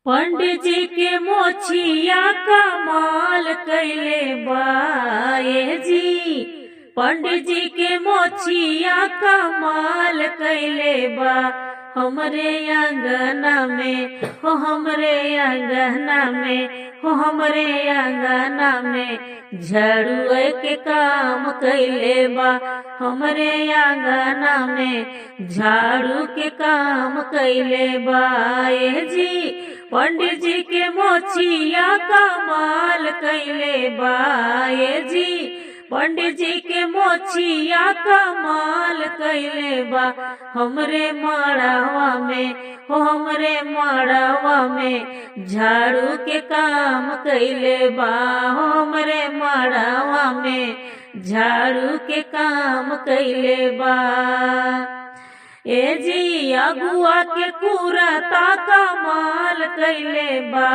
पंडित जी के मोछिया कमाल कैले बा ए जी। पंडित जी के मोछिया कमाल कैले बा, हमरे अंगना में हो, हमरे अंगना में हो, हमरे अंगना में झाड़ुए के काम कैले बा, हमरे अंगना में झाड़ू के काम कैले बा ए जी। पंडित जी के मोछिया कमाल कैले बा ए जी। पंडित जी के मोछिया कमाल कैले बा, हमरे मड़ावा में हो, हमरे मड़ावा में झाड़ू के काम कैले बा, हमरे मड़ावा में झाड़ू के काम कैले बा ए जी। अगुआ के कुरता कमाल कैले बा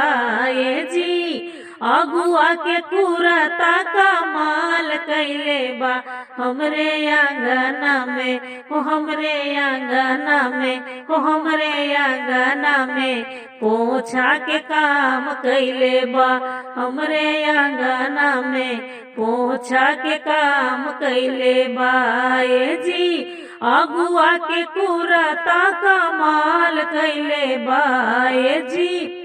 ए जी। अगुआ के कुरता कमाल कैले बा, हमरे अंगना में हो, हमरे अंगना में हो, हमरे अंगना में पोछा के काम कैले बा, हमरे अंगना में पोछा के काम कैले बा ए जी। अगुआ के कुरता कमाल कैले बा ए जी।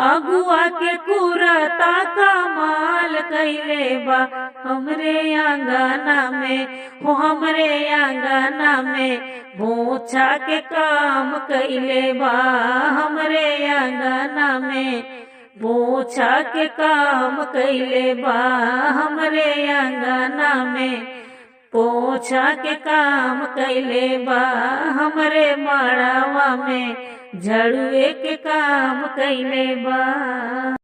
अगुआ के कुरता कमाल कैले बा, हमरे अंगना में हो, हमरे अंगना में पोछा के काम कैले बा, हमरे अंगना में पोछा के काम कैले बा, हमरे अंगना में पोछा के काम कैले बा, हमरे मड़ावा में झाड़ुए के काम कैले बा।